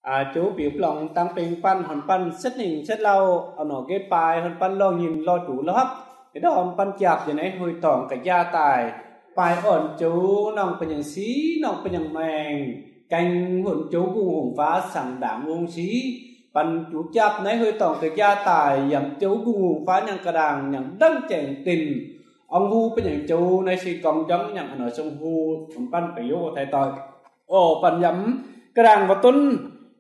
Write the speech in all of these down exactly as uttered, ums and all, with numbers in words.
A, chu pi plong tang ping pan hon pan set ning set lau, ano ge pai hon pan lo nyin lo chu lo hap. Ido hon pan kiap je nai hui tong ka ja tai. Pai on chu nong penyang si, nong penyang meng. Keng hun chu gung hung fa sang dang ung si. Pan chu kiap nai hui tong ka ja tai, yam chu gung hung fa nyang ka dang, nyang dang cheng tin. Ong hu penyang chu nai si kong jong nyang ano song hu, hon pan pe yo thai toi. O, pan yam, ka dang va tun,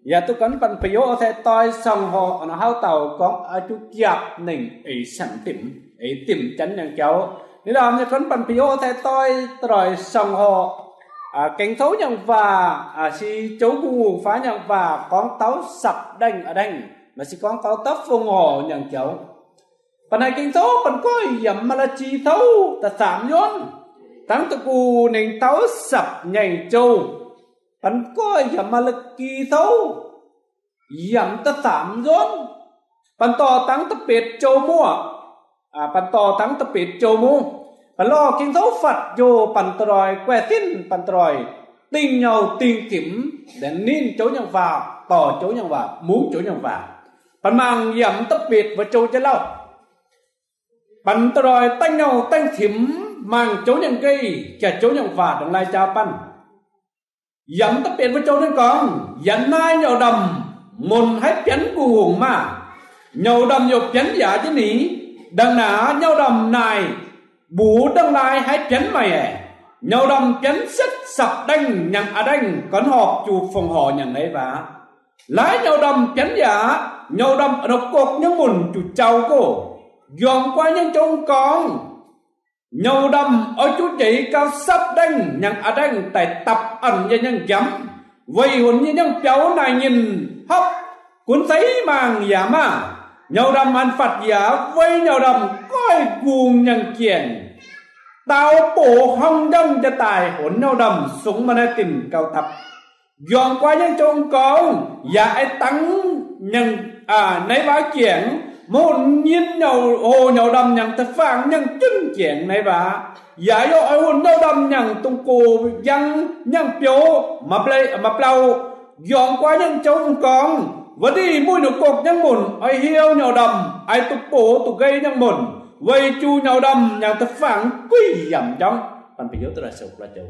ya tu kon pan pe yo thai toi song ho, ano hao tau kong a chu kiap ning, e san tim, e tim chan nyang kiao. Ni dam ni kon pan pe yo thai toi, troi song ho. A, keng thâu nyang va, a, si chu gung hung fa nyang va, kong tau sap deng a deng. Mà si kong tau tap phung ho nyang kiao. Pan hai keng thâu, pan koi yam Malachi thâu, ta sam yon. Tang ta ku ning thâu sap nyai châu. Pan koi yam Malachi thâu. Yam ta sam yon. Pan to tang ta pet châu mua. A, pan to tang ta pet châu mu. Pan lo keng thâu phạt yo pan troi, que tin pan troi. Ting nhau, ting thim. Đến nin châu nyang va, to châu nyang va, mung châu nyang va. Pan mang yam ta pet va châu ja lau. Pan troi tang nhau tang thim mang châu nyang gai, cha châu nyang va dong lai cha pan. Yam ta pet va châu nyang kong, yan nai nhau đam, mun hai pian gung hung ma. Nhau đam yo pian ya je ni, dang na nhau đam nai, bu dang lai hai pian mai e. Nhau đam pian set sap deng nyang a deng, kon họp chu phung ho nyang nai va. Lai nhau đam pian ya, nhau đam ano kok nyang mun chu châu ko. Yong qua nyang châu kong. Nhau đam o chu jai ka sap deng nyang a deng tai tap an ya nyang jam. Vay hun ya nyang piao na nyin hap. Kun sai mang ya ma. Nhau đam an phạt ya vay nhau đam koi gung nyang kieng. Tao po hong dang ja tai hun nhau đam sung ma na tin cao tap. Yong qua nyang châu kong, ya ai tang nyang, a, nai va kieng, mun nyin nhau, ho nhau đam nyang ta phang nyang chun kieng nai va. Ya yo ai hun nhau đam nyang tung ko yang nyang piao, ma plei, ma plau. Yong qua nyang châu kong, va di mui no kok nyang mun, ai hiao nhau đam, ai tu po tu gai nyang mun. Vay chu nhau đam nyang ta phang kui yam jong. Pan pe yo ta ra sau pla châu.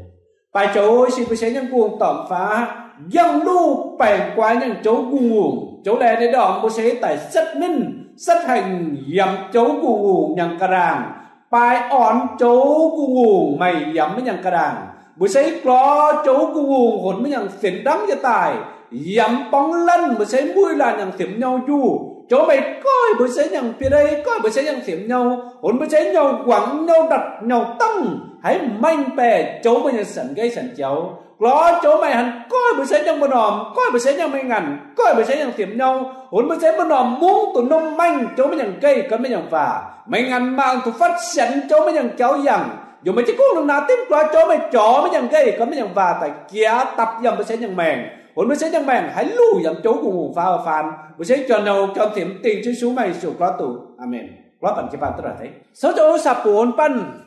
Pai châu si bu se nyang gung tong fa, yang lu pai qua nyang châu gung gung. Châu le ne dong bu se tai set min, set hành yam châu gung gung nyang ka dang. Pai on châu gung gung mai yam mi nyang ka dang. Bu se klo châu gung gung hon mi nyang sen dang ya tai. Yam pong lan bu se mui lan nyang sem nhau ju. Châu mai koi bu se nyang pi dai, koi bu se nyang sem nhau. Hon bu se nhau quang, nhau đặt, nhau tăng. Hai manh pe châu bu nyang san gai san châu. Klo châu mai han koi bu se nyang bu nom, koi bu se nyang mai ngan, koi bu se nyang sem nhau. Hon bu se bu nom mung tu nom manh châu mai nyang gai kon mai nyang va. Mai ngan mang tu phát sanh châu mai nyang châu yang. Yo mai chi kung nom na tim klo châu mai châu mai nyang gai kon mai nyang va ta kia tap yam bu se nyang meng. Hon bu se nyang meng hai lu yam châu gung gung fa fan. Bu se chon nhau chon tim tin Yêsu mai su klo tu. Amen. Klo pan chi pan tu ra te. Sau châu sa pu hon pan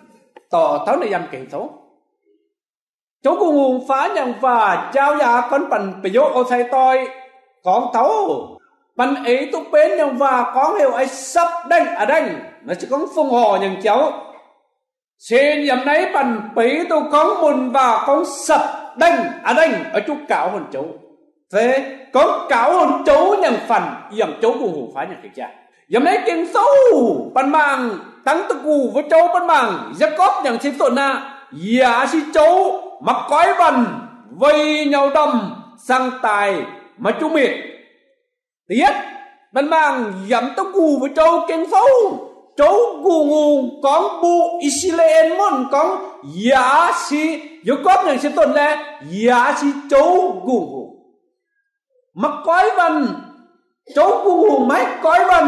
to tao na yam keng thâu. Châu gung gung fa nyang va, jao ya kon pan pe yo o sai toi, kong thâu. Pan ei tu pen nyang va, kong hiu ai sap deng a deng. Na si kong phung ho nyang châu. Sen yam nai pan pe tu kong mun va, kong sap deng a deng, a chu cao hon châu. Fe, kong cao hon châu nyang fan, yam châu gung gung fa nyang keng ja. Yam nai keng thâu, pan mang, tang ta ku va châu pan mang, Jakob nyang si to na, ya si châu, ma koi van, vay nhau đam, sang tai, ma chu mit. Tiết, pan mang, yam ta ku va châu keng thâu, châu gung gung, kong bu Israel mun, kong, ya si, Jakob nyang si to na, ya si châu gung gung. Ma koi van, châu gung gung mai koi van,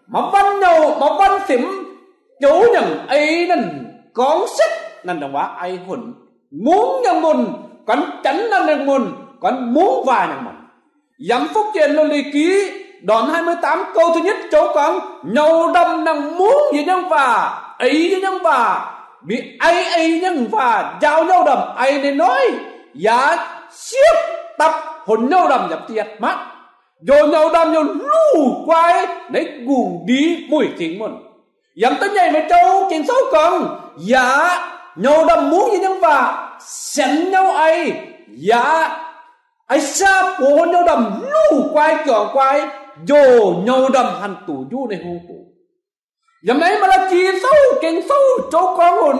ma van nhau, ma van sim, châu nyang ai nan, kong set nan dang va ai hun. Mung nyang mun, kon chan nan nyang mun, kon mung va nyang mun. Yam Phúc Thiện Luật Lệ Ký, đoạn hai mươi tám câu thứ nhất châu kong, nhau đam năng mung ya nyang va, ai ya nyang va, bi ai ai nyang va, jao nhau đam ai ne noi, ya siep tap Khôn nhau đăm yap tiat mă. Yo nhau đăm yo lu kwai, nây gung đi mui ting môn. Yăm tơ nhây ma châu King Saul kong, ya, nhau đăm mung yi nhang wa, sen nhau ai, ya, ai sa pô khôn nhau đăm lu kwai kiong kwai, yo nhau đăm hăn tu yu nây hung pô. Yăm nây Malaki Saul, King Saul, châu kong hôn,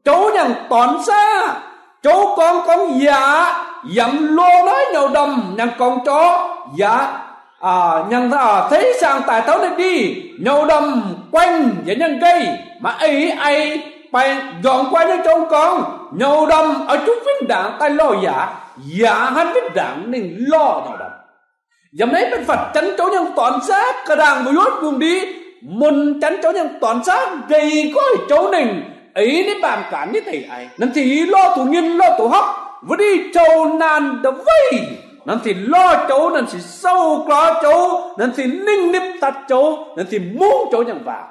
châu nhang ton sa, châu kong kong ya, yăm lô nói nhau đăm nhang kong chó, ya, à, nhang, à, thấy sang tài tấu nây đi, nhau đăm quanh, ya nhang gầy, ma ai, ai, pai, dòng qua nhang châu kong, nhau đăm, ở chú vinh đảng tai lo ya, ya hăn vinh đảng ninh lo nhau đăm. Yăm nây păng phật chăn châu nhang ton sa, kơdang bu yuôn gung đi, môn chăn châu nhang ton sa, gầy goi châu ninh, ai nây bam kan nây thầy ai. Năn thi lo tu ngin lo tu hŏk, vơ đi châu nan đa vây. Năn thi lo châu, năn thi sâu klo châu, năn thi ninh nip tăt châu, năn thi mung châu nhang wa.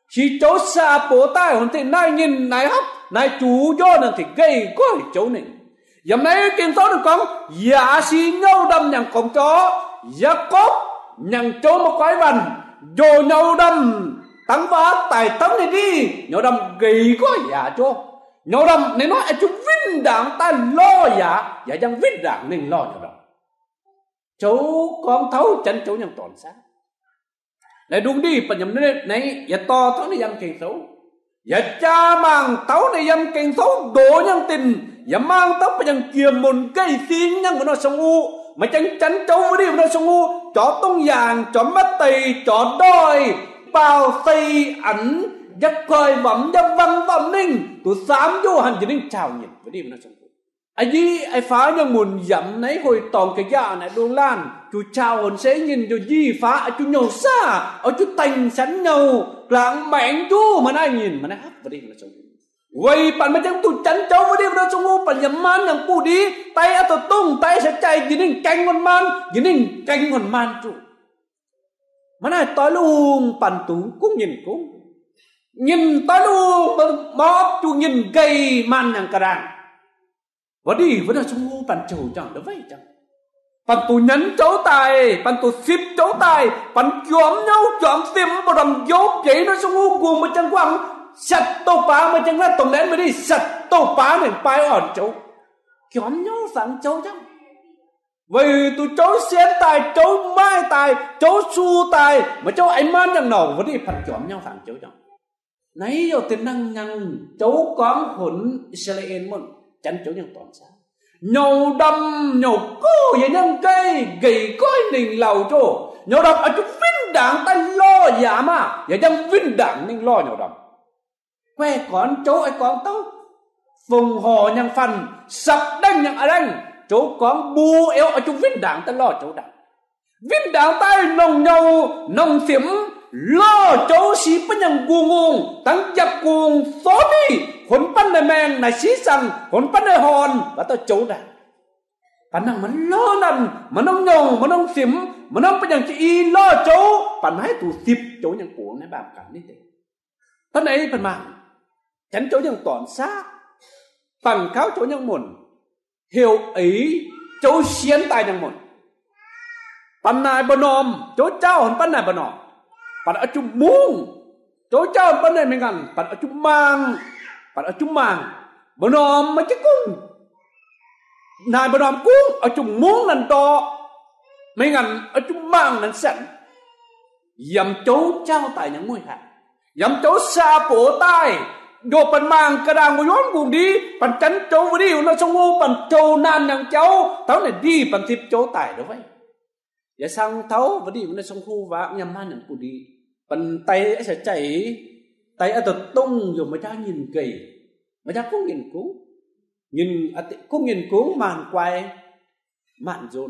Chi châu sa pô tai hôn thi nai ngin, nai hŏk, nai chu yo năn thi gầy goi châu ninh. Yăm nây King Saul năn kong, ya si nhau đăm nhang kong chó, Jakob, nhang châu ma kwai văn, yo nhau đăm, tăng wa tai tâng nây đi, nhau đăm gầy goi ya châu. Nhau đăm, nây nói, a chu vinh đảng tai lo ya, ya jang vinh đảng ninh lo nhau đăm. Châu kong thâu chăn châu nhang ton sa. Nây đung đi, păng yăm nây, nây, ya to thâu nây yăm King Saul. Ya cha mang thâu nây yăm King Saul đô nhang tin. Ya mang thâu păng yăm kiêm môn gầy xing nhang môn sông u. Ma chăng chăn châu vơ đi môn sông u. Chó tông yang, chó mât tây, chó đòi. Pao tây ấn, giặc coi vắm, giặc văng vắm ninh. Tu sam yo hăn ji ninh chao nhịn vơ đi môn sông u. A ji, ai pha nhang môn yăm nây hơi tong kơ ya nây đung lan. Chu chao hôn sê ngin yo ji pha, a chu nhau sa, a chu tanh săn nhau, klang meng chu, ma nây ngin, ma nây hăk vơ đi, ma nây sông. Vay păng ma chăng tu chăn châu vơ đi, ma nây sông u, păng yăm man nhang pu đi, tay a tu tung, tay sa chai, ji ninh keng ngon man, ji ninh keng ngon man chu. Ma nây toi lung păng tu, kung ngin kung. Ngin toi lung, ma, ma chu ngin gầy man nhang kơdang. Vơ đi, vơ nây sông u păng châu chăng, đa vay chăng. Păng tu nhăn châu tai, păng tu sip châu tai, păng chom nhau, chom sim, bơ đăm châu pê nây sông u gung ma chăng quăng, sat tô pa ma chăng nây tông nén ma đi, sat tô pa nây pai ôn châu. Chom nhau sang châu chăng. Vay tu châu siên tai, châu mai tai, châu su tai, ma châu ai man nhang nâu, vơ đi păng chom nhau sang châu chăng. Nây yo tin năng nhang châu kong hôn Israel môn, chăn châu nhang ton sa. Nhau đăm, nhau kô, ya nhang gầy, gầy goi ninh lao châu. Nhau đăm, a chu vinh đảng tai lo ya ma, ya jang vinh đảng ninh lo nhau đăm. Quê con châu ai con tâu. Phùng hò nhang phần, sập đanh nhang a đanh. Châu kong bu eo a chu vinh đảng tai lo châu đảng. Vinh đảng tai nông nhâu, nông sim, lo châu si păng nhang gung gung, tăng jap gung, so mi, khôn păng nai meng, nai si sang, khôn păng nai hòn, và tâu châu đảng. Păng năng ma lo năn, ma nông nhâu, ma nông sim, ma nông păng nhang chi i lo châu, păng hai tu sip châu nhang gung nai bam kan ni te. Păng nây păng mang. Chăn châu nhang ton sa. Păng khao châu nhang môn. Hiu ei châu siên tai nhang môn. Păng nai bơnom, châu chao hôn păng nai bơnom. Păng a chu mung. Châu chao hôn păng nai mi ngăn, păng a chu mang. Păng a chu mang. Bơnom ma chi kung. Nai bơnom kung, a chu mung năn đô. Mi ngăn, a chu mang năn săn. Yăm châu chao tai nhang mui hăn. Yăm châu sa pô tai. Đô păng mang kơdang mui yuôn gung đi. Păng chăn châu vơ đi, u na sông u, păng châu nan nhang châu. Thâu nây đi, păng sip châu tai đô vay. Ya sang thâu vơ đi, u na sông u wa, yăm man nhang pu đi. Păng tai a sa chai. Tai a tơ tông yo ma cha ngin gầy. Ma cha kung ngin kung. Ngin a ti kung ngin kung man kwai. Man zôn.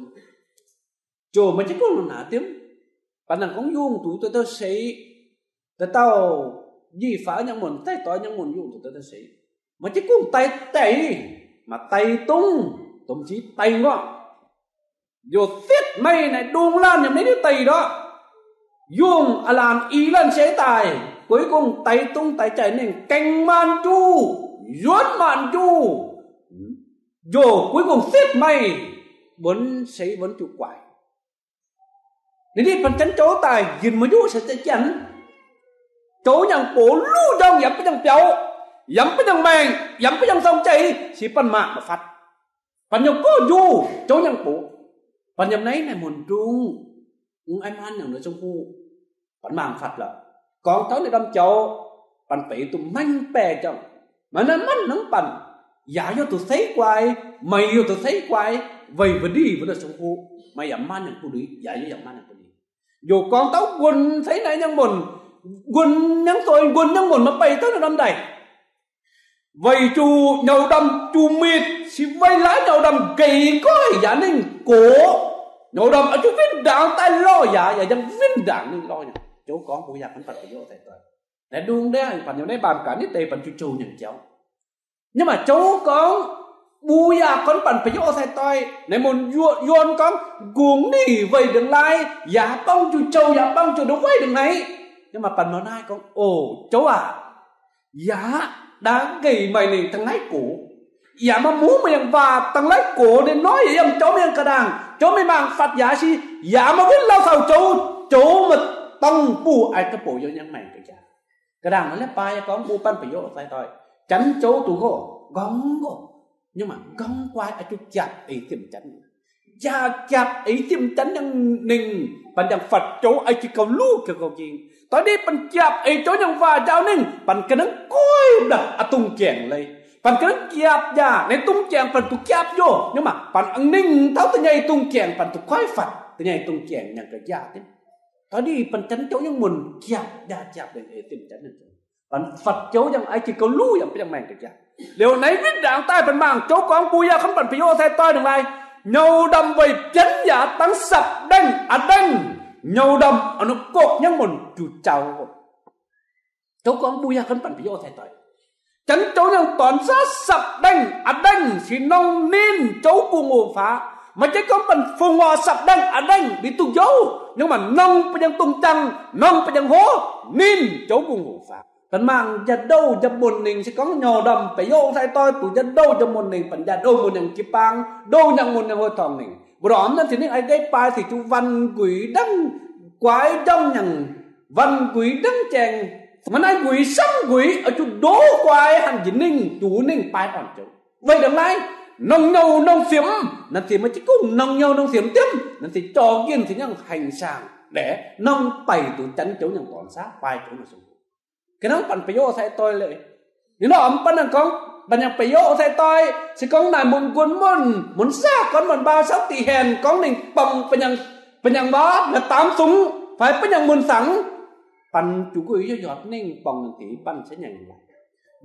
Chô ma chi kung nuna tim. Păng năng kong yung tu tơ tơ sei. Tơ tâu ji pha nhang môn, tai toi nhang môn yung tu tơ tơ sei. Ma chi kung tai tai. Ma tai tung. Tôm chi tai ngọ. Yo tiết may nai đung lan yăm nây ni tai đó. Yung a lan i lan sei tai. Cuối cùng tai tung tai chai ninh keng man chu. Yuôn man chu. Yo cuối cùng tiết may. Vẫn sảy vẫn chịu quay. Ni di phan chăn châu tai, yin ma yu sa chăn. Châu nhang pô lu dong, yam phan nhang piao, yam phan nhang meng, yam phan nhang song chảy, si phan ma ma phạt. Phan nhang ko yu, châu nhang pô. Phan nhang nai nai mun dung. Ung ai man nhang na sông khu. Phan mang phạt la. Kong thau ni đam châu. Phan pê tu manh pê châu. Mana man nang phan. Ya yo tu sei quay. Mai yo tu sei quay. Vay vadi vana sông khu. Mai ya man nhang khu đi. Ya yo ya man nhang khu đi. Yo kong thau gun sei nai nhang mun. Gun nhang soi gun nhang mun ma pê thau ni đam dai. Vay chu nhau đam chu mit, si vay la nhau đam gay koi ya ning ko. Nhau đam a chu vin dang tai lo ya, ya yang vin dang ning lo ya. Châu kong bu ya kan pat pha yo sai toi. Nai dung de, phan yo nai bam ka ni te phan chu châu nhang châu. Nhưng mà châu kong bu ya kan pat pha yo sai toi. Nai mun yuan kong gung ni vay đằng lai, ya pang chu châu, ya pang chu đu vay đằng nai. Nhưng mà phan mo nai kong, ô, châu à. Ya, đa gay mai ning tang lai ko. Ya ma mu ma yang va tang lai ko, nen noi ya yang châu ma yang kadang. Châu ma mang phạt ya si, ya ma win lau sau châu, châu ma tong bu ai ka po yo yang mai ka ya. Kadang ma le pa ya kong bu phan pha yo sai toi. Chăn châu tu go, gong go. Nhưng mà gong quay a chu kiap ei tim chăn. Ya kiap ei tim chăn nhang ning, phan yang phạt châu ai ki kau lu ki kau king. Toi di phan kiap ei châu nhang va jao ning, phan ka nang koi blah a tung kieng lai. Phan ka nang kiap ya, nai tung kieng phan tu kiap yo. Nhưng mà phan ang ning thau tu nhai tung kieng phan tu koi phạt, tu nhai tung kieng nhang ka ya tim. Toi di phan chăn châu nhang mun kiap ya kiap ei tim chăn nhang. Phan phạt châu yang ai ki kau lu yang phan yang meng ka ya. Leo nai vin dang tai phan mang châu kong bu ya kan phan pha yo sai toi đằng lai. Nhau đam vay chăn ya tang sap đeng, a đeng. Nhau đam a nu kok nhang mun chu châu. Châu kong bu ya kan phan pha yo sai toi. Chăn châu nhang ton sa sap đeng, a đeng, si nong nin châu bu ngô pha. Ma chai kong phan phung wa sap đeng, a đeng, bi tu yo. Nhưng mà nong phan yang tung chang, nong phan yang ho, nin châu bu ngô pha. Phan mang ya đô ya mun ning si kong nhau đam pha yo sai toi tu ya đô ya mun ning phan ya đô mun yang kipang, đô nhang mun yang hoi thong ning. Brom nan si ning ai gay pai si chu văn gửi đăng quay dong nhang văn gửi đăng cheng. Mana gửi sam gửi a chu đô quay han ji ning tu ning pai on châu. Vay đằng lai, nong nhau nong xiêm, nan si ma chi kung nong nhau nong xiêm tiêm, nan si cho gin si nhang hành sang. Để nong pai tu chăn châu nhang ton sa pai châu na sung. Ka nang phan pha yo sai toi le. Ni no am phan nang kong, phan yang pha yo sai toi, si kong nai mun gun mun, mun sa kon mun ba sa ti hen, kong ning pong phan yang, phan yang ba, na tam sung, phải phan yang mun sang, phan chu gui yo yot ning pong ti phan sa nhai.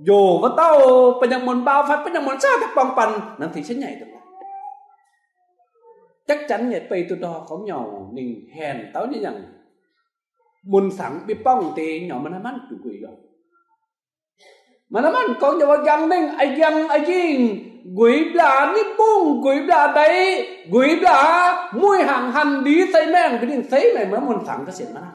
Yo ba tau, phan yang mun ba, phải phan yang mun sa ti pong phan, nang ti sa nhai tu. Chắc chắn nhai pay tu do kong nhau, ning hen tau nhai yang. Mun sang bi pong ti nyo mana man chu gui yo. Mana man kong nyo wa gang ning, a gang a jing, gui bla ni bung, gui bla dai, gui bla, mui hang han di sai meng, bi ding sai meng, ma mun sang ka sien mana.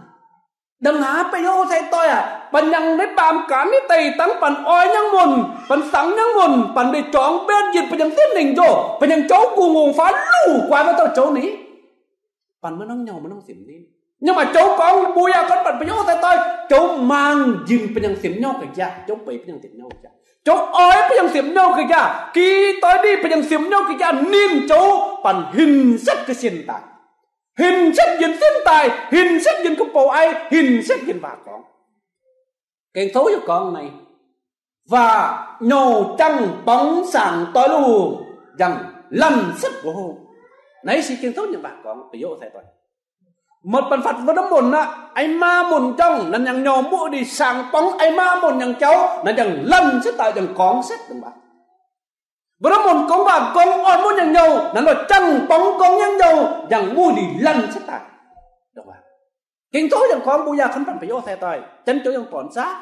Đăng ha pha yo sai toi a, phan yang ni bam ka ni tai tang phan oi nhang mun, phan sang nhang mun, phan bi chong bet jit phan yang tin ning jo, phan yang châu gu ngung pha lu, kwa ma tau châu ni. Phan ma nong nhau ma nong xiêm nin. Nhưng mà châu kong bu ya kon phan pha yo sai toi. Châu mang jin phan yang xiêm nhau ka ya. Châu pay phan yang xiêm nhau ka ya. Châu oi phan yang xiêm nhau ka ya. Ki toi di phan yang xiêm nhau ka ya. Nin châu phan hin set ka sien tai. Hin set yin sien tai. Hin set yin ka po ai. Hin set yin ba kong. Keng thâu ya kong nai. Và nhau chăng pong sang toi lu yang lăn sứt vô hô. Nai si keng thâu nhang ba kong pha yo sai toi. Một phan phat vân mun na, ai ma mun chăng, nan yang nhau mu di sang pong ai ma mun yang châu, nan yang lăn sứt tai yang kong sứt đăng ba. Bra mun kong ba kong oi mun yang nhau, nan lo chăng pong kong yang nhau, yang mu di lăn sứt tai. Đăng ba. Keng thâu yang kong bu ya khân phan pha yo sai toi. Chân châu yang ton sa.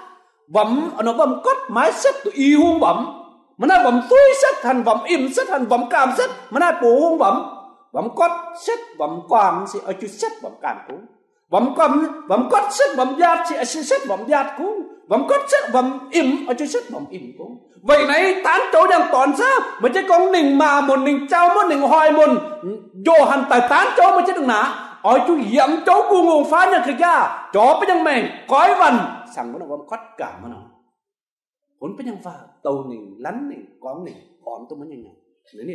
Vâm, ano vâm kot, mai set tu i hung vâm. Mana vâm tui set, han vâm im set, han vâm kam set. Mana po hung vâm. Vâm kot set, vâm kam si, a chu set, vâm kam ku. Bam kon, bam kon sik, bam yat sik, a sik sik, bam yat kung. Bam kon sik, bam im, a sik sik, bam im kung. Vei nây tan chô nhang ton sa, ma che kong ning ma mun, ning chao mun, ning hoi mun. Yôhan tai tan chô ma che đung na. Ôi chu yam chô gung gung pha nhang kơ ja. Chô pa nhang meng, koi van. Sang mun bam kon ka mun. Hun pa nhang pha, tâu ning, lăn ning, kong ning, kon tâu ma nhang nhang. Nê ni.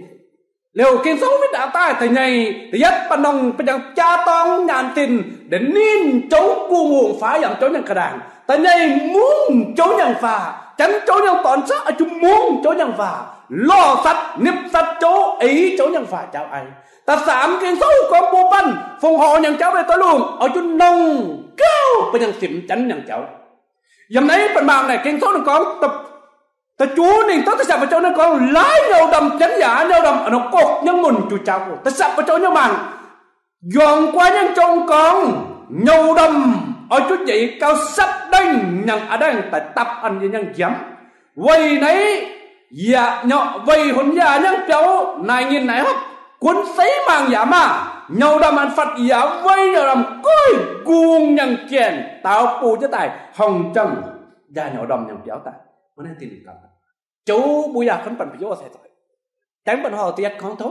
Leo King Saul vit đa tai, ta nhai, ta yat pa nong pa nhang cha tong nhan tin, đa nin chô gung gung pha yam chô nhang kơdang. Ta nhai mung chô nhang pha, chăn chô nhang ton sa, a chu mung chô nhang pha. Lo sat, nip sat chô, ei chô nhang pha chao ai. Ta sam King Saul kong bu păn, phung ho nhang chao vei ta lung, a chu nong, kâo pa nhang sim chăn nhang chao. Yam nây păn mang nây, King Saul nây kong, ta, ta chu ning, ta, ta sap pa chô nây kong, lai nhâu đăm chăn ya, nhâu đăm, ano kok, nhang mun chu chao kok. Ta sap pa chô nhâu mang. Yong kua nhang chông kong, nhâu đăm, ôi chu jay kâo sap đeng, nhang a đeng, ta tap ăn nhang giam. Vei nây, ya, nhô, vei hun ya, nhang piao, nai ngin nai hop. Kun sei mang ya ma, nhâu đăm ăn phật ya, vei nhâu đăm, koi, gung nhang kiên, tao pu jê tai, hong chăng. Ja nhâu đăm nhang piao ta. Mane tin ka. Chô bu ya kon păn pio sai toi. Teng păn ho tiat kong tho.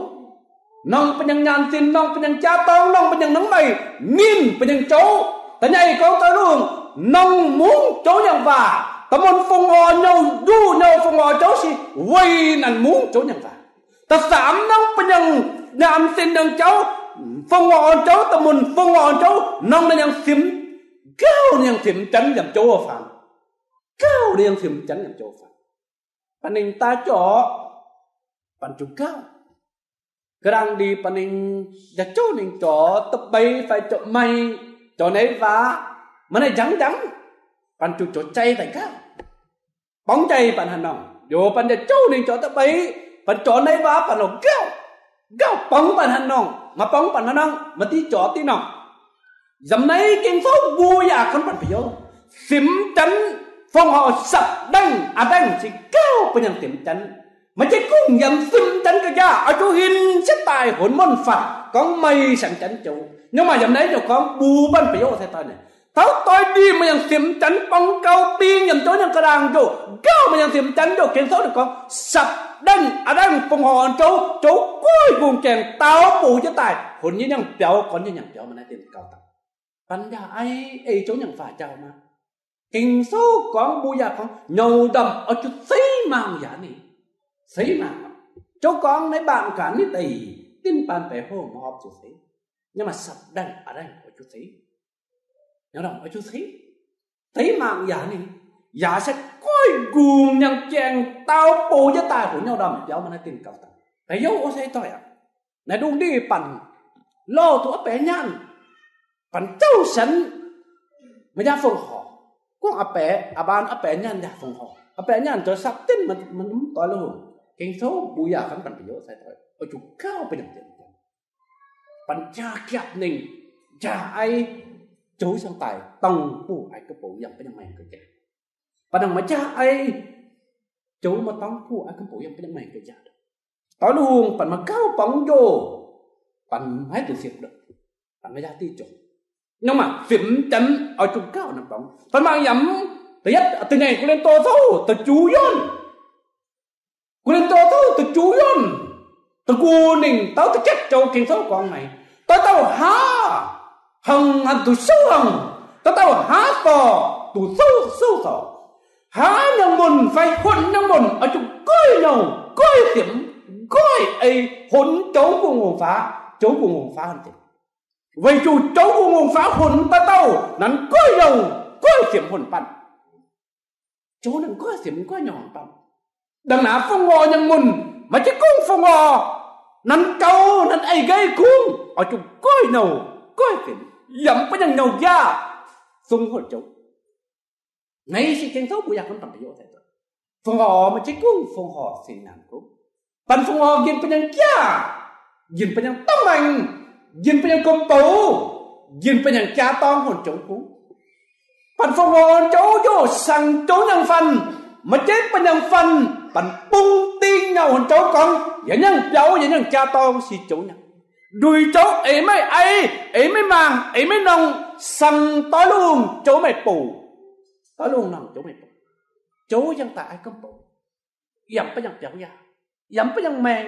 Nong pa nhang nhan tin, nong pa nhang cha tong, nong pa nhang nong mai. Nin pa nhang chô. Ta nhai kong ta lung. Nong mung chô nhang va. Ta mun phung ho nhâu du nhâu phung ho chô si. Vei nan mung chô nhang va. Ta sam nong pa nhang nhan tin nhang chô. Phung ho chô, ta mun phung ho chô. Nong na nhang sim. Kâo na nhang sim chăn yam chô phan. Kâo na nhang sim chăn yam chô phan. Păn ning ta chô, păn chu kâo. Kơdang đi păn ning, ya chô ning chô, ta bai phải chô mai, chô nây va, mane jang jang, păn chu chô chay tai kâo. Pong chay păn hăn nong, yo păn ya chô ning chô ta bai, păn chô nây va, păn lo kâo. Kâo pong păn hăn nong, ma pong păn hăn nong, ma ti chô ti nong. Yam nây King Saul bu ya kon păn pio. Sim chăn phung ho sap đeng, a đeng si kâo pa nhang sim chăn. Ma che kung yam sim chăn kơ ja, a chu hin sep tai hun mon phật, kong mai sang chăn chô. Nhưng mà yam nây nhô kong bu păn pio sai toi nây. Tao toi đi ma nhang sim chăn pong kâo ping yam chô nhang kơdang chô. Kâo ma nhang sim chăn chô King Saul kong sap đeng, a đeng phung ho chô, chô koi gung kiên tao pu jê tai. Hun nhang piao, kon nhang piao mane tin kâo ta. Păn ya ai, ei chô nhang pha chao ma. King Saul kong bu ya kong, nhâu đăm, ôi chu sei mang ya ni. Sei mang. Chô kong nây bạn cả ni tai, tin păn pe ho ma hop chu sei. Nhưng mà sap đeng, a đeng, ôi chu sei. Nhâu đăm, ôi chu sei. Tây mang ya ni. Ya se koi gung nhang kiên tao pu jê tai pu nhâu đăm piao mane tin kâo ta. Tây yo o sai toi a. Nây đung đi păn. Lo tu a pe nhan. Păn châu sân. Ma ya phung ho. Kung a pe, a ban a pe nhan ya phung ho. A pe nhan chô sap tin ma, ma num toi lo. King Saul bu ya kon păn pio sai toi. Ôi chu kâo pa nhang tin. Păn ja kiap ning, ja ai, chô sang tai, tong pu ai kơ pu yam pa nhang mai kơ ja. Păn nang ma ja ai, chô ma tong pu ai kơ pu yam pa nhang mai kơ ja. Tao lung păn ma kâo pong yo, păn mai tu sip đơ, păn ma ja ti chô. Nhưng mà sim chăn ôi chu kâo nang pong. Păn mang yam, ta yat, ta nhai Kôrintô thâu, ta chu yon. Kôrintô thâu ta chu yon. Ta ku ning, tao ta chet chô King Saul kong nây. Ta tao ha. Hăng hăng tu sâu hăng. Ta tao ha to. Tu sâu sâu to. Ha nhang mun, phải hun nhang mun. A chu koi nhâu, koi sim, koi ei, hun chô gung gung pha. Chô gung gung pha hăn sim. Vei chu chô gung gung pha hun ta tao. Năn koi nhâu, koi sim hun păn. Chô năn koi sim koi nhâu pam. Đăng na phung ho nhang mun, ma che kung phung ho. Năn kâo, năn ai gai kung. Ôi chu koi nhâu, koi sim. Yam pa nhang nhâu ya. Sung hol chô. Nây si King Saul bu ya kon păn pio tai. Phung ho ma che kung, phung ho sin năn kung. Păn phung ho gin pa nhang kia. Gin pa nhang tâm anh. Gin pa nhang kơm pô. Gin pa nhang kia tong hôn chô kung. Păn phung ho hôn chô yo sang chô nhang phan. Ma che pa nhang phan. Păn pung ting nhâu hôn chô kong. Ya nhang piao, ya nhang kia tong si chô nhang. Dui chau, ei mei ai, ei mei mang, ei mei nong, sang toi lung chau mei pu. Toi lung nong chau mei pu. Chau yang ta ai kong pu. Yam pa yang piau ya. Yam pa yang meng.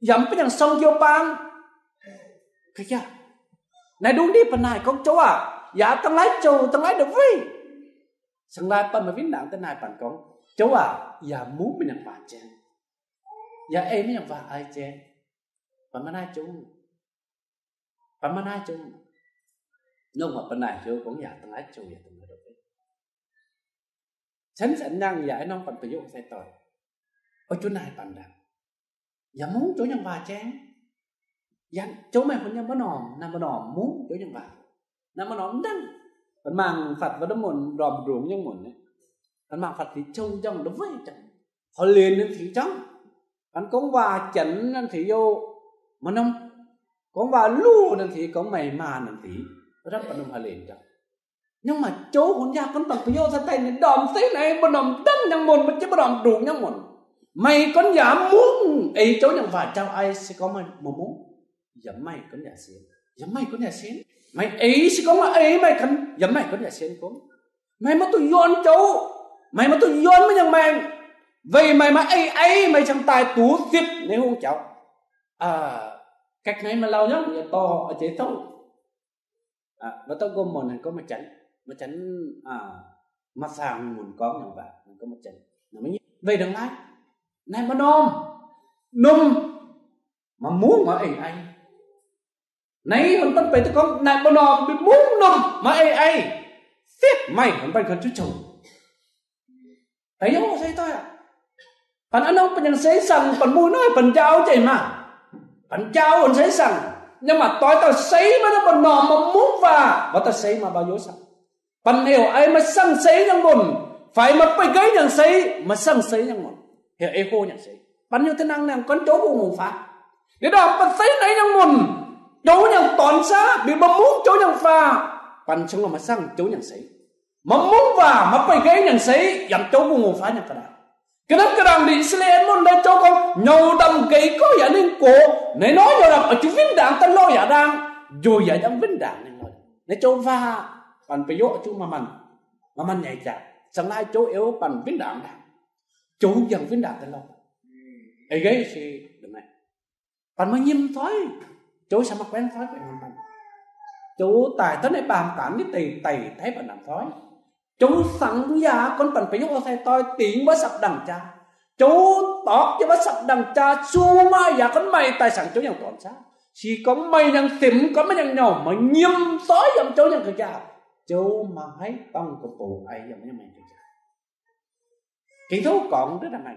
Yam pa yang song kiu pang. Kaya. Nai dung di panai kong chau a. Ya tang lai chau, tang lai da vei. Sang lai pan ma vin nang ta nai pan kong. Chau a. Ya mu mei yang pa chen. Ya ei mei yang pa ai chen. Pan ma nai chau. Pan ma nai chau. Nong ma panai chau kong ya tang lai chau ya tang lai da vei. Chan chan nang ya ai nong pan pa yo sai toi. Ôi chau nai pan dang. Ya mung chau yang ba cheng. Yan chau mai hun yang ba nom, na ba nom mung chau yang ba. Na ba nom dang. Pan mang phạt ba da mun, rom drung yang mun ne. Pan mang phạt thi chau jang da vei jang. Ho len nan thi jang. Pan kong ba chen nan thi yo. Ma nom. Kong ba lu nan thi, kong mai ma nan thi. Ba da pan nom ho len jang. Nhưng mà chau hun ya k'on pang pyo sa tai ni dom si nai ba nom dang yang mun, ma chi ba nom dung yang mun. Mai k'on ya mung, ei chau yang va chau ai si k'on mai ma mung. Ya mai k'on ya sien. Ya mai k'on ya sien. Mai ei si k'on mai ei mai k'on, ya mai k'on ya sien k'on. Mai ma tu yon chau. Mai ma tu yon ma yang mai. Vei mai ma ei ei mai chang tai tu sip nai hung chau. À, cách này mà lâu nhá, ya to, à, chế tâu. À, ba tâu gom mon nan k'o ma chanh, ma chanh, à, ma sang mun k'o nan ba, nan k'o ma chanh. Na ma nyi, vei dang lai. Nai ma nom, nom, ma mung ma ei ei. Nai hon pan pei tâu k'o, nai ma nom, bi mung nom, ma ei ei. Sip mai hon pan k'o chu chu. Pei yo sai toi a. Pan anong pan yang sai sang, pan mui noi, pan jao chai ma. Pan jao hon sai sang. Nhưng mà toi ta sai ma na pan nom ma mung va, ba ta sai ma ba yo sang. Pan neo ai ma sang sai yang mun. Phải ma pei gai yang sai, ma sang sai yang mun. Heo e ho yang sai. Pan yo tenang nang kon chau bu mung fa. Dia dah pan sai nai yang mun. Chau yang ton sa, bi ba mung chau yang fa. Pan sung ma sang chau yang sai. Ma mung va, ma pei gai yang sai, yang chau bu mung fa yang k'o. K'o na k'o dang di Israel mun da chau k'o, nhau đầm gai k'o ya ning k'o, nai noi nhau đầm, a chu vin dang ta lo ya dang, jo ya yang vin dang ning noi. Nai chau va, pan pei yo chu ma man, ma man nhai ja, sang lai chau eo pan vin dang dang. Chau yang vin dang ta lo. Ei gai si, dang nai. Pan ma nhim thoi. Chau sa ma k'uen thoi k'uen pan. Chau tai thoi nai bam kan ni tai tai tai pan dang thoi. Chau sang ya k'on pan pei yo sai toi ting ba sap dang cha. Chau tok ya ba sap dang cha su ma ya k'on mai tai sang chau yang ton sa. Si k'o mai yang sim k'o mai yang nhau ma nhim thoi yam chau yang k'o cha. Chau ma hai tong k'o po ai yam yang mai k'o cha. Kinh Thánh k'o dang nai.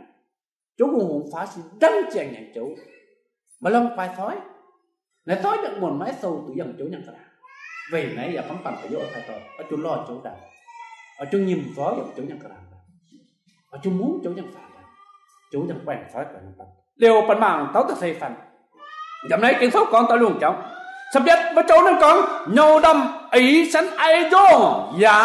Chau bu mung fa si dang chiang yang chau. Ma long phai thoi. Nai thoi yang mun mai sâu tu yang chau yang k'o dang. Vei nai ya k'on pan pei yo sai toi. A chu lo chau dang. A chu nhim thoi yang chau yang k'o dang. A chu mung chau yang fa dang. Chau yang peng thoi k'o dang pan. Liu pan mang tâu ta sai fan. Jam nai Kinh Thánh k'o ta lung chau. Sa biat ba chau nan k'o, nhau đầm ấy sẵn ai jo. Ya,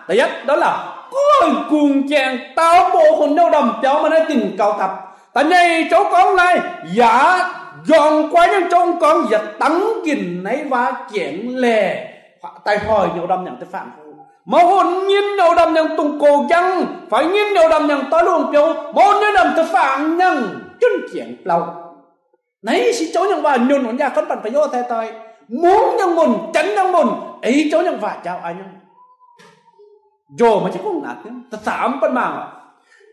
ta yat đó là cuối cùng chàng tao bộ hồn nhau đầm chau ma nai tin k'o tap. Ta nhai chau k'o nai, ya, yong kwa yang chau k'o, ya tăng gìn nai va kieng le. Tai hoi nhau đầm yang ta phản. Ma hồn nhin nhau đầm yang tung k'o jang, phải nhin nhau đầm yang ta lung piu, ma hồn nhin đầm ta phản yang chun kieng plau. Nai si chau yang va nhun hon ya k'on pan pei yo sai toi. Mung yang mun, chanh yang mun, ei chau yang va chau ai yang. Jo ma chi k'on na tin, ta sam pan mang.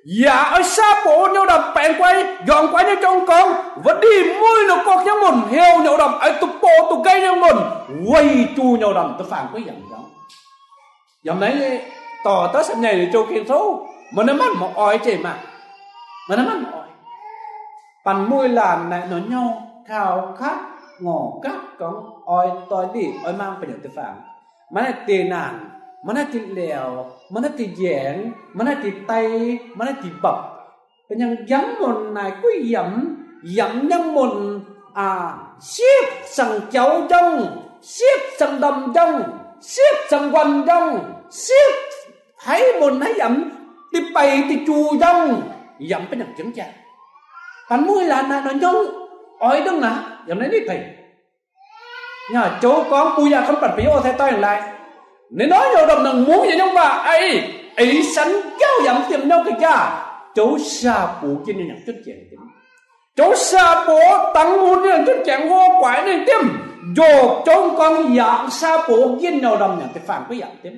Ya ơi sa po nhau đầm peng quay, yong quay nhau chong kong, va di mui nô kok yang mun, heo nhau đầm, ai tu po tu gai yang mun, vei chu nhau đầm, ta phản quay yang yang. Yam nai, to ta sap nhai ni chau Kinh Thánh, ma na man ma oi chai ma. Ma na man ma oi. Pan mui lan nai nô nhô, khao khát, ngò khát, k'ong oi toi di, oi mang pei yang ta phản. Ma na ti nan, ma na ti leo, ma na ti jeng, ma na ti tai, ma na ti bap. Pei yang yang mun nai kui yam, yam yang mun, a, sip sang chau jong, sip sang đầm jong, sip sang wan jong, sip hai mun hai yam, ti pei ti chu jong, yam pei yang jeng ja. Pan mui lan nai nô nhô, oi dong na, yam nai ni pei. Nya, Chao kong bu ya khân păng phi yo thai toi lai. Nê nói nhau đâm năng muốn ya nhông ba, ai, ai sẵn giao yam tiêm nhau kơ cha. Chao sa bu kiên nhau chốt chèn tiêm. Chao sa bu tăng hôn nhau chốt chèn hô quái năng tiêm. Dù Chao kong ya sa bu kiên nhau đâm nhau tiêm phản quyết yam tiêm.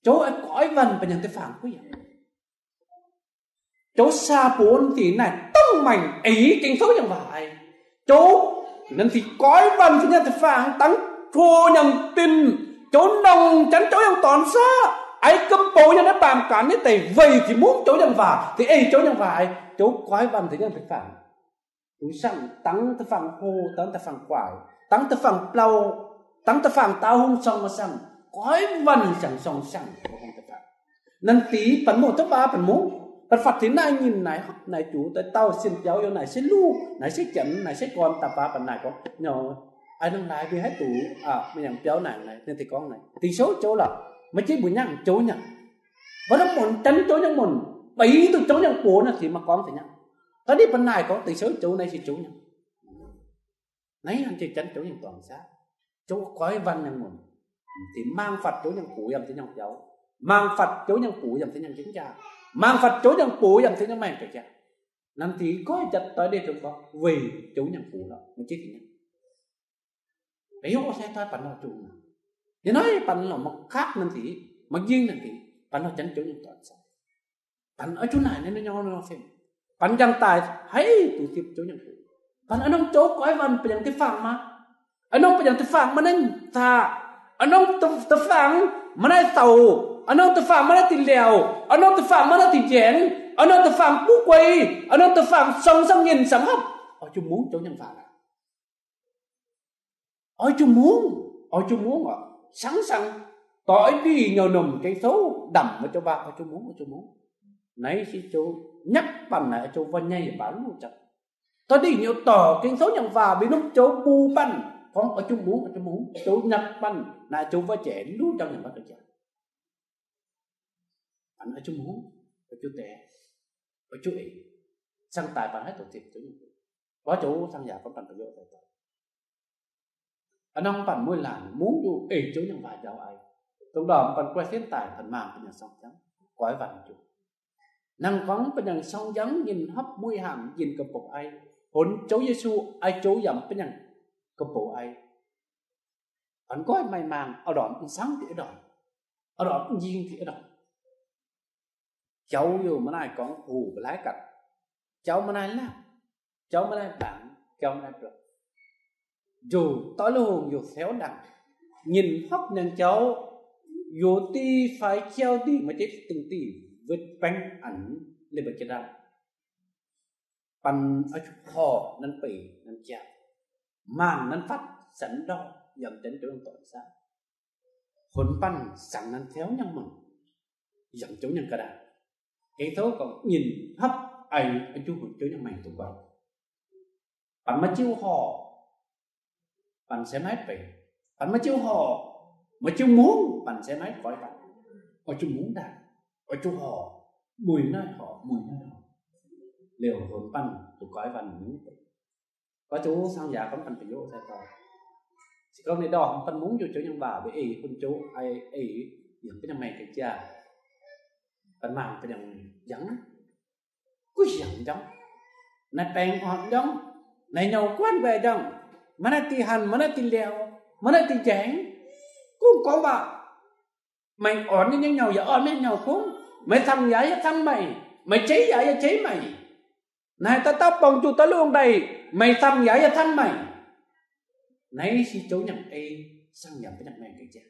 Chao ai coi văn bên nhau tiêm phản quyết yam. Chao sa bu thì này tông mạnh ấy kinh số yang vải. Chao nên thì coi văn thì nhà thực phản tăng thua nhằm tin. Chao nòng chắn chao yang tòn sa. Ai cấp bố nhà nó bàn cản như thế vậy thì muốn chao yang vải thì ấy chao yang vải. Chao coi văn thì nhà thực phản. Ui sang tăng thực phản hô, tăng thực phản quải, tăng thực phản plau, tăng thực phản tao hung song mà sang. Coi văn sang song sang. Nên tí păng mô thơ ba păng mô. Păng phạt thế này nhìn này, này chủ tới tao xin cháu yêu này sẽ lu, này sẽ chấn, này sẽ còn tạp phá păng này có. Nhỏ, ai năng lai vì hai tủ, à, mình nhắn cháu này này, nên thì con này. Tí số cháu là, mà chỉ buổi nhắn cháu nhắn. Và nó muốn chắn cháu nhắn muốn, bảy tụ cháu nhắn bố nó thì mà con thì nhắn. Tao đi păng này có tí số cháu này thì cháu nhắn. Nây hăn chỉ chắn chối nhăng toàn xã. Chối coi văn nhăng môn. Thì mang phạt chối nhăng phủ yam thế nhăng cháu. Mang phạt chối nhăng phủ yam thế nhăng chính cha. Mang phạt chối nhăng phủ yam thế nhăng mẹ cái cha. Nên thì coi chặt tới đây trong có vì chối nhăng phủ đó. Mình chỉ thì nhăng. Đấy, ô, sẽ toi păng nó chung. Thì nói păng nó mà khác nên thì, mà riêng nên thì, păng nó chắn chối nhăng toàn xã. Păng ở chỗ này nên nó nhau nó phim. Păng jang tai, hay tụ thiệp chối nhăng phủ. Păng ở nông chối coi văn păng jang thực phản mà. Ở nông păng jang thực phản mà nên ta. Ở nông thực, thực phản mà nên tàu. Ở nông thực phản mà nên thì lèo. Ở nông thực phản mà nên thì chén. Ở nông thực phản phú quay. Ở nông thực phản sống sang nhìn sáng hấp. Ở chung muốn chối nhăng phản à. Ôi chu mung, ôi chu mung ạ. Sẵn sàng. Tôi đi nhờ nồng cái số đậm mà cho ba ôi chu mung, ôi chu mung. Nãy si chu nhắc păng nãy chu va nhai ba lu chắc. Tôi đi nhờ tỏ cái số nhăng va bị nông châu bu păng. Con ôi chu mung, ôi chu mung. Chu nhắc păng nãy chu va trẻ lu trong nhăng ba cái chả. Păng ôi chu mung, ôi chu té, ôi chu ê. Sang tai păng hai tổ thiệp chu. Có chu sang ya con păng cái lỗ tai. Anong păng mui lan mung yu ê chối nhăng va jao ai. Tông đom păng quay phiến tài păng mang păng nhang song jang. Quay văn chu. Năng kong păng nhang song jang nhìn hấp mui hàm nhìn kơ pok ai. Hôn chối Giêsu ai chối yam păng nhang kơ pok ai. Păng quay mai mang, ở đom, sang thì ở đom. Ở đom, nhìn thì ở đom. Cháu yu mă nai kong u bă lai kăt. Cháu mă nai lap. Cháu mă nai bang. Cháu mă nai blak. Yu tơ lu hung yu theo đăng. Nhìn hấp nang cháu. Yu ti phải cháu ti mă chết tình ti. Vượt bánh ăn lê bă chết đăng. Păng ơ chu kho năn pê năn chia. Mang năn phát sẵn đo yam chân chối nhăng toàn xã. Hôn păng sẵn năn theo nhăng măng. Yam chối nhăng kơ đa. Cái thấu còn nhìn hấp ai ơ chu hôn chối nhăng măng tụ bă. Păng mă chiu hò. Păng sẽ mãi pê. Păng mă chiu hò. Mă chiu mung. Păng sẽ mãi coi păng. Ơ chu mung đa. Ơ chu hò. Mui nai hò. Mui nai hò. Lêu hôn păng tụ coi păng mung pê. Có chu sang ya con păng pê yu sai to. Si con nê đo păng mung yu chối nhăng ba bê ê hôn chu ai ê. Yam păng nhang mê kơ chia. Păng mang păng nhang jang. Ku yang jang. Nai peng hot jang. Nai nhau quan bê jang. Mă nai ti hăn, mă nai ti leo, mă nai ti jeng. Ku kong bă. Mày ổn nên nhang nhau, ya ổn nên nhau kong. Mày thăng ya, ya thăng mày. Mày chế ya, ya chế mày. Nai ta ta pong chu ta luông đây. Mày thăng ya, ya thăng mày. Nai si chối nhăng ê, sang ya păng nhang mê kơ chia.